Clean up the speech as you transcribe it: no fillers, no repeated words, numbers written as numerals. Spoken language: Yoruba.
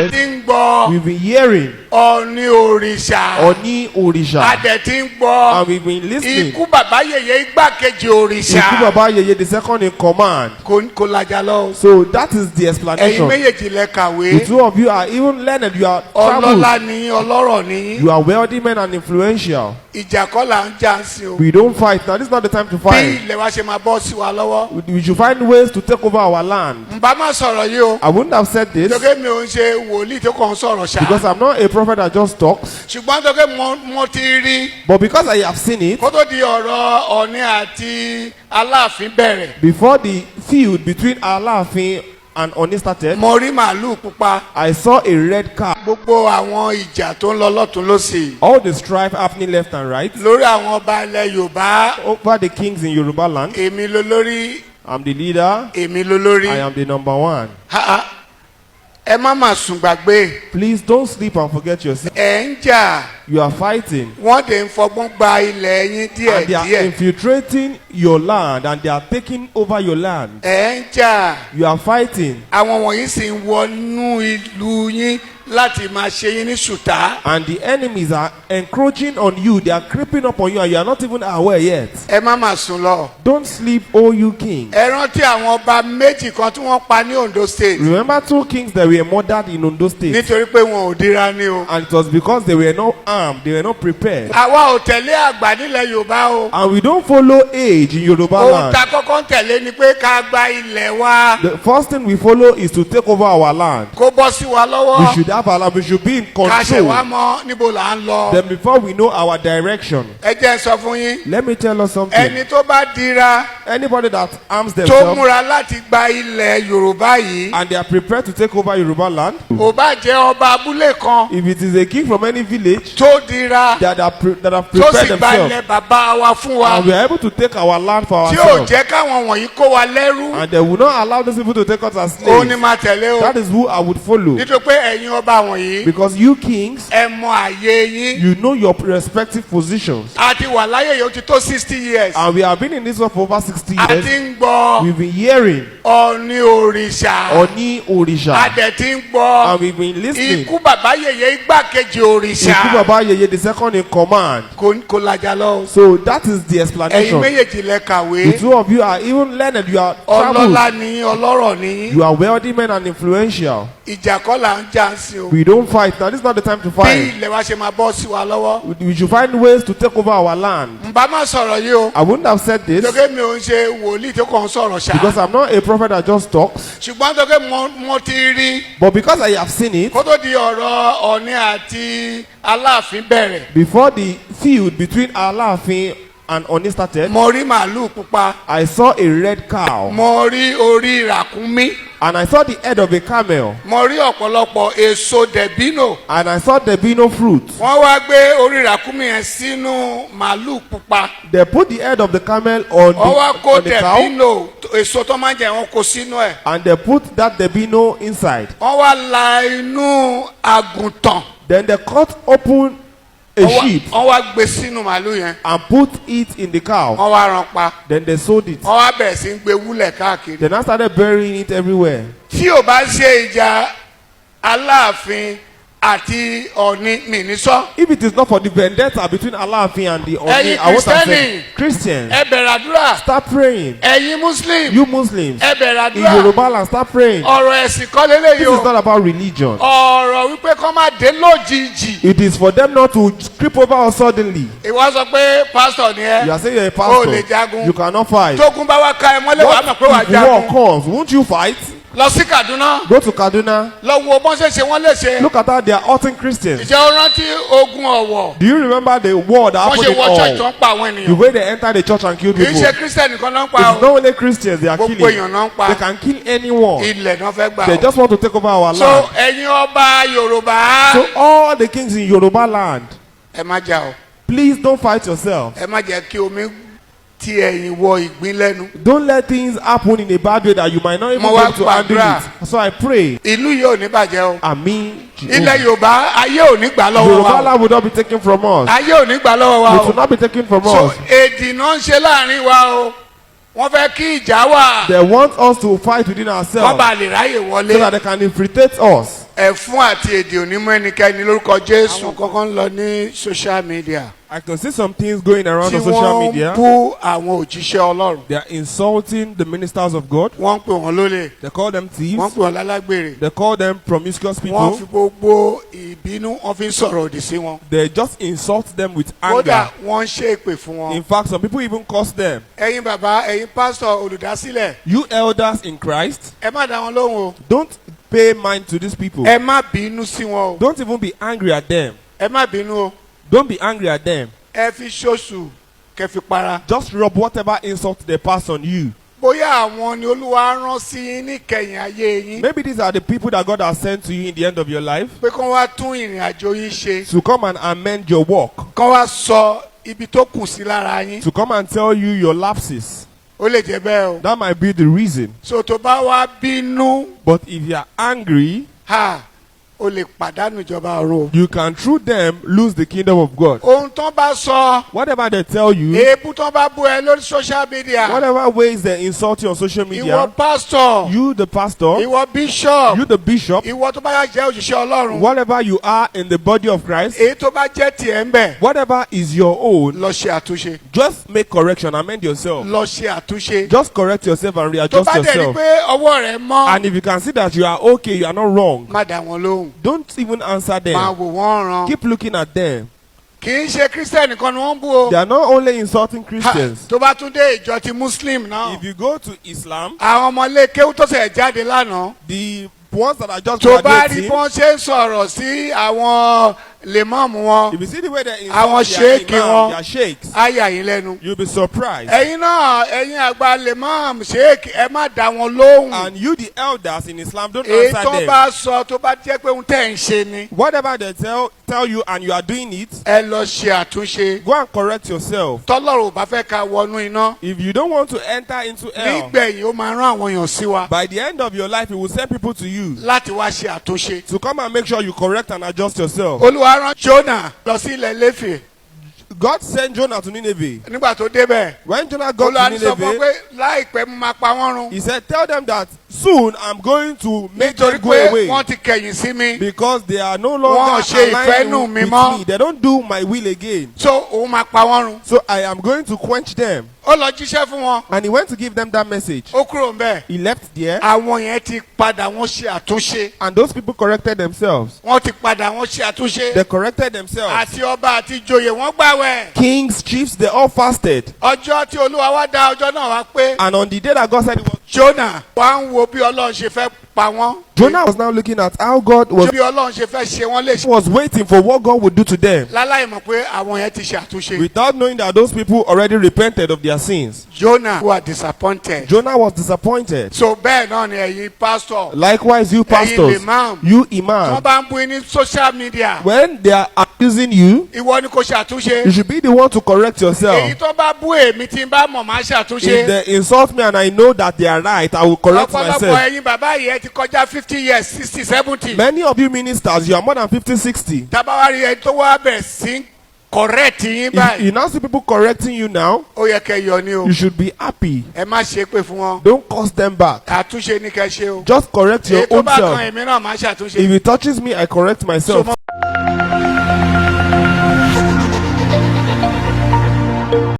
A ti ń gbọ́ We've been hearing Ọ̀ọ̀ni òrìṣà. Oni A Orisha. dẹ̀ ti ń gbọ́ And we've been listening. ikú bàbá yèyé igbákejì òrìṣà. Iku Baba Yeye, the second in command. Kò lajà lọ o. So that is the Ẹ̀yin explanation. méjèèjì lẹ kàwé. The two of you are even learned. You are Ọlọ́lá traveled. ni, ọlọ́rọ̀ ni. You are wealthy men and influential. Ìjà kọ́ là ń jà ń sin o. We don't fight. Now this is not the time to Bí fight. ilẹ̀ wa ṣe máa bọ́ sí wa lọ́wọ́. We should find ways to take over our land. Ǹbá má sọ̀rọ̀ yìí o. I wouldn't have said this Tókè mi ò ń ṣe wòlíì tó kàn ń sọ̀rọ̀ ṣá. because I'm not a prophet that just talks. Ṣùgbọ́n tókè mo ti rí But because I have seen it, kó tó di ọ̀rọ̀ Ọ̀ọ̀ni àti Aláàfin bẹ̀rẹ̀. before the feud between Alaafin and Oni started, Mo rí màálù pupa. I saw a red car. Gbogbo àwọn ìjà tó ń lọ lọ́tún lọ́sì. All the strife happening left and right Lórí àwọn ọba ilẹ̀ Yorùbá, over the kings in Yoruba land. èmi ló lórí, I'm the leader. èmi ló lórí. I am the number one. Ha, ha. Ẹ má mà sùn gbàgbé. Please don't sleep and forget yourself. Ẹ ń jà. You are fighting. Wọ́n dẹ̀ ń fọgbọ́n gba ilẹ̀ yín díẹ̀ And they are díẹ̀. infiltrating your land and they are taking over your land. Ẹ ń jà. You are fighting. Àwọn wọ̀nyí sì ń wọnú ìlú yín láti máa ṣe yín ní ṣùtá. And the enemies are encroaching on you. They are creeping up on you and you are not even aware yet. Ẹ má mà sùn lọ. Don't sleep, O you king. Ẹ rántí àwọn ọba méjì kan tí wọ́n pa ní Ondo State Remember two kings that were murdered in Ondo State. nítorí pé wọn ò dira ní o. And it was because they were not armed, they were not prepared. Àwa ò tẹ̀lé àgbà nílẹ̀ Yorùbá o. And we don't follow age in Yoruba Ohun land. tá a kọ́kọ́ ń tẹ̀lé ni pé ká gba ilẹ̀ wa The first thing we follow is to take over our land. kó bọ́ sí wa We lọ́wọ́ should have our land. We should be in ká ṣe wá control. mọ níbo là ń lọ. Then before we know our direction, Ẹ jẹ́ n sọ fún yín, let me tell us something. ẹni tó bá dira Anybody that arms tó themselves múra láti gba ilẹ̀ Yorùbá yìí, and they are prepared to take over Yoruba land, ò bá jẹ́ ọba abúlé kan if it is a king from any village tó dira that have tó sì prepared gba themselves ilẹ̀ bàbá wa fún wa and we are able to take our land for tí ò ourselves jẹ́ káwọn wọ̀nyí kó wa lẹ́rú, and they will not allow those people to take us as òun ni slaves, máa tẹ̀lé o. that is who I would follow. Nítorí pé ẹ̀yin ọba wọ̀nyí, Because you kings, ẹ mọ àyè yín. you know your respective positions. A ti wà láyé yìí ó ti tó 60 years. And we have been in this one for over 60 A years. ti ń gbọ́ We've been hearing Ọ̀ọ̀ni òrìṣà. Oni A Orisha. dẹ̀ ti ń gbọ́ And we've been listening. ikú bàbá yèyé igbákejì òrìṣà. Iku Baba Yeye, the second in command. Kò lajà lọ o. So that is the Ẹ̀yin explanation. méjèèjì lẹ kàwé. The two of you are even learned. You are Ọlọ́lá traveled. ni, ọlọ́rọ̀ ni. You are wealthy men and influential. Ìjà kọ́ là ń jà ń sin o. We don't fight. Now this is not the time to Bí fight. ilẹ̀ wa ṣe máa bọ́ sí wa lọ́wọ́. We should find ways to take over our land. Ǹbá má sọ̀rọ̀ yìí o. I wouldn't have said this Tókè mi ò ń ṣe wòlíì tó kàn ń sọ̀rọ̀ ṣá. because I'm not a prophet that just talks. Ṣùgbọ́n tókè mo ti rí But because I have seen it, kó tó di ọ̀rọ̀ Ọ̀ọ̀ni àti Aláàfin bẹ̀rẹ̀. before the feud between Alaafin and Oni started, Mo rí màálù pupa. I saw a red cow Mo rí orí ràkúnmí. and I saw the head of a camel Mo rí ọ̀pọ̀lọpọ̀ èso dẹ̀bínò. and I saw debino fruit. Wọ́n wá gbé orí ràkúnmí yẹn sínú màálù pupa. They put the head of the camel on Wọ́n wá the, kó on the cow dẹ̀bínò, èso tó máa ń jẹ, wọ́n kó sínú ẹ̀. and they put that debino inside. Wọ́n wá la inú àgùntàn. Then they cut open a sheep Wọ́n wá gbé sínú màálù yẹn. and put it in the cow. Wọ́n wá rán pa. Then they sold it. Wọ́n wá bẹ̀rẹ̀ sí ń gbé wúlẹ̀ káàkiri. They now started burying it everywhere. Tí ò bá ṣe ìjà Aláàfin àti Ọ̀ọ̀ni mi ní sọ. If it is not for the vendetta between Alaafin and the Oni, Ẹ̀yin I would have Kristẹni, said, Christians, ẹ bẹ̀rẹ̀ àdúrà. start praying. Ẹ̀yin Muslim, You Muslims, ẹ bẹ̀rẹ̀ in àdúrà. Yoruba land, start praying. Ọ̀rọ̀ ẹ̀sìn kọ́ lélẹ́yìí This o. is not about religion. Ọ̀rọ̀ wípé kọ́ máa dé lójijì. It is for them not to creep over us suddenly. Ìwọ sọ pé pásítọ̀ ni ẹ. You are saying you're a O lè pastor. jagun. You cannot fight. Tógun bá wá ká ẹ mọ́lẹ̀, wàá mọ̀ pé wàá What if war jagun. comes? Won't you fight? Lọ sí Kaduna. Go to Kaduna. Lọ wo bọ́n ṣe ṣe wọ́n léṣe. Look at how they are hurting Christians. Ìjẹ́ o rántí ogun Ọ̀wọ̀? Do you remember the war that Wọ́n happened ṣe in wọ church tó all? ń pa àwọn The ènìyàn. way they entered the church and killed Kì í people. ṣe Christian nìkan ló ń pa It's o. not only Christians they are Gbogbo killing. èèyàn náà ń pa. They can kill anyone. Ilẹ̀ náà fẹ́ gbà They o. just want to take over our So land. ẹ̀yin ọba Yorùbá, So all the kings in Yoruba land, ẹ má jà o. please don't fight yourself. Ẹ má jẹ́ kí omi ti ẹ̀yìn wọ ìgbín lẹ́nu. Don't let things happen in a bad way that you might not even Mo be wá able to handle gbàdúrà. it. So I pray. Ìlú yìí ò ní bàjẹ́ o. Amen. Ilẹ̀ Yorùbá, ayé ò ní gbà lọ́wọ́ Yoruba wa o. land will not be taken from us. Ayé ò ní gbà lọ́wọ́ wa It o. will not be taken from So us. èdè náà ń ṣe láàrin wa o. Wọ́n fẹ́ kí ìjà wà. They want us to fight within Wọ́n ourselves bá lè ráyè so wọlé. that they can infiltrate us. Ẹ̀fún àti èdè ò ní mú ẹnikẹ́ni lórúkọ Jésù. Àwọn kankan ń lọ ní social media I can see some things going around tí on social wọ́n ń media. bú àwọn òjíṣẹ́ Ọlọ́run. They are insulting the ministers of God. Wọ́n ń pè wọ́n lólè. They call them Wọ́n thieves. ń pè wọ́n lálágbèrè. They call them promiscuous Wọ́n people. fi gbogbo ìbínú wọ́n fi ń sọ̀rọ̀ òdì sí wọn. They just insult them with Kódà anger. wọ́n ń ṣe èpè fún wọn. In fact, some people even curse them. Ẹ̀yin bàbá, ẹ̀yin pásítọ̀ olùdásílẹ̀, You elders in Christ, ẹ má dá wọn lóhùn o. don't pay mind to these people. Ẹ má bínú sí wọn o. Don't even be angry at them. Ẹ má bínú o. Don't be angry at them. Ẹ fi ṣoṣù kẹ́ fi para. Just rub whatever insult they pass on you. Bóyá àwọn ni Olúwa rán sí yín níkẹyìn ayé yín Maybe these are the people that God has sent to you in the end of your life pé kán wá tún ìrìn àjò yín ṣe, to come and amend your work, kán wá sọ ibi tó kù sí lára yín. to come and tell you your lapses. Ó lè jẹ́ bẹ́ẹ̀ o. That might be the reason. So tó bá wá bínú, But if you are angry, ha, o lè pàdánù ìjọba ọ̀run o. you can through them lose the kingdom of God. Ohun tán bá sọ, Whatever they tell you, èébú tán bá bú ẹ lórí social media, whatever ways they insult you on social ìwọ media, pásítọ̀, you the pastor, ìwọ bishop, you the bishop, ìwọ tó bá yà jẹ́ òṣìṣẹ́ Ọlọ́run, whatever you are in the body of Christ, èyí tó bá jẹ́ tiẹ̀ ń bẹ̀, whatever is your own, lọ ṣe àtúnṣe. just make correction, amend yourself. Lọ ṣe àtúnṣe. Just correct yourself and Tó readjust bá dẹ̀ rí yourself. pé ọwọ́ rẹ̀ mọ́, And if you can see that you are okay, you are not wrong, má dá wọn lóhùn. don't even answer Máa them. wò wọ́n ràn. Keep looking at them. Kì í ṣe Christian nìkan ni wọ́n ń bú o. They are not only insulting Ha, Christians. tó bá tún dé ìjọ ti Muslim náà, If you go to Islam, àwọn ọmọlé kéwú tó ṣẹ̀ jáde lánàá, the ones that are just tó bá rí graduating, bí wọ́n ṣe ń sọ̀rọ̀ sí àwọn lèmọ́ọ̀mù wọn, if you see the way they àwọn insult their sheikh imam, wọn, their sheikhs, á yà yín lẹ́nu. you'll be surprised. Ẹ̀yin náà, ẹ̀yin àgbà lèmọ́ọ̀mù sheikh, ẹ má dá wọn lóhùn. And you, the elders in Islam, don't Èyí answer tó them. bá sọ tó bá jẹ́ pé ohun tẹ́ ń ṣe ni, Whatever they tell you and you are doing it, ẹ lọ ṣe àtúnṣe. go and correct yourself. Tọ́lọ́run ò bá fẹ́ ká wọnú iná, If you don't want to enter into hell, nígbẹ̀yìn ó máa rán àwọn èèyàn sí wa by the end of your life, he will send people to you láti wá ṣe àtúnṣe. to come and make sure you correct and adjust yourself. Olúwa rán Jónà lọ sí ilẹ̀ Léfè. God sent Jonah to Nineveh. Nígbà tó débẹ̀, When Jonah got Olúwa to ní sọ fún wọn Nineveh, pé láìpẹ́ mo máa pa wọ́n run he said, "Tell them that soon I'm going to make nítorí them go pé away wọ́n ti kẹ̀yìn sí mi. because they are no Wọn longer ṣe aligned ìfẹ́nù mi with mọ́. me. They don't do my will again. So òun máa pa wọ́n run." So I am going to quench them." Ó lọ jíṣẹ́ fún wọn. And he went to give them that message. Ó kúrò ńbẹ̀. He left there, Àwọn yẹn ti padà, wọ́n ṣe àtúnṣe. and those people corrected themselves. Wọ́n ti padà, wọ́n ṣe àtúnṣe. They corrected themselves. Àti ọba àti ìjòyè wọ́n gbàwẹ̀. Kings, chiefs, they all fasted. Ọjọ́ tí Olúwa wá dá ọjọ́ náà wá pé And on the day that God said it was, Jónà wá ń wo bí Ọlọ́run ṣe fẹ́ pa wọ́n. Jonah was now looking at how God was, Bí Ọlọ́run ṣe fẹ́ ṣe wọ́n léṣe. was waiting for what God would do to them, Láláì mọ̀ pé àwọn yẹn ti ṣe àtúnṣe. without knowing that those people already repented of their sins. Jonah were disappointed. Jonah was disappointed. So bẹ́ẹ̀ náà ni ẹ̀yin pastor. Likewise, you pastors, imam. you Tí wọ́n imam, bá ń bú yín ní social media, when they are accusing you, ìwọ ni kò ṣàtúnṣe. you should be the one to correct yourself. Èyí tó bá bú èmi tí n bá mọ̀ máa ṣàtúnṣe. If they insult me and I know that they are right, I will correct Ọ̀pọ̀lọpọ̀ myself. ẹ̀yin bàbá yìí ẹ ti kọjá 50 years, 60, 70. Many of you ministers, you are more than 50, 60. Tábàwárí ẹni tó wá bẹ̀rẹ̀ sí correct yín If báyìí, you now see people correcting you now, ó yẹ kẹ́ yọ̀ ni o. you should be happy. Ẹ má ṣe pé fún wọn. Don't curse them back. Àtúnṣe ni kẹ́ ṣe o. Just correct your Èyí tó own bá kan self. èmi náà máa ṣàtúnṣe. If it touches me, I correct myself. So,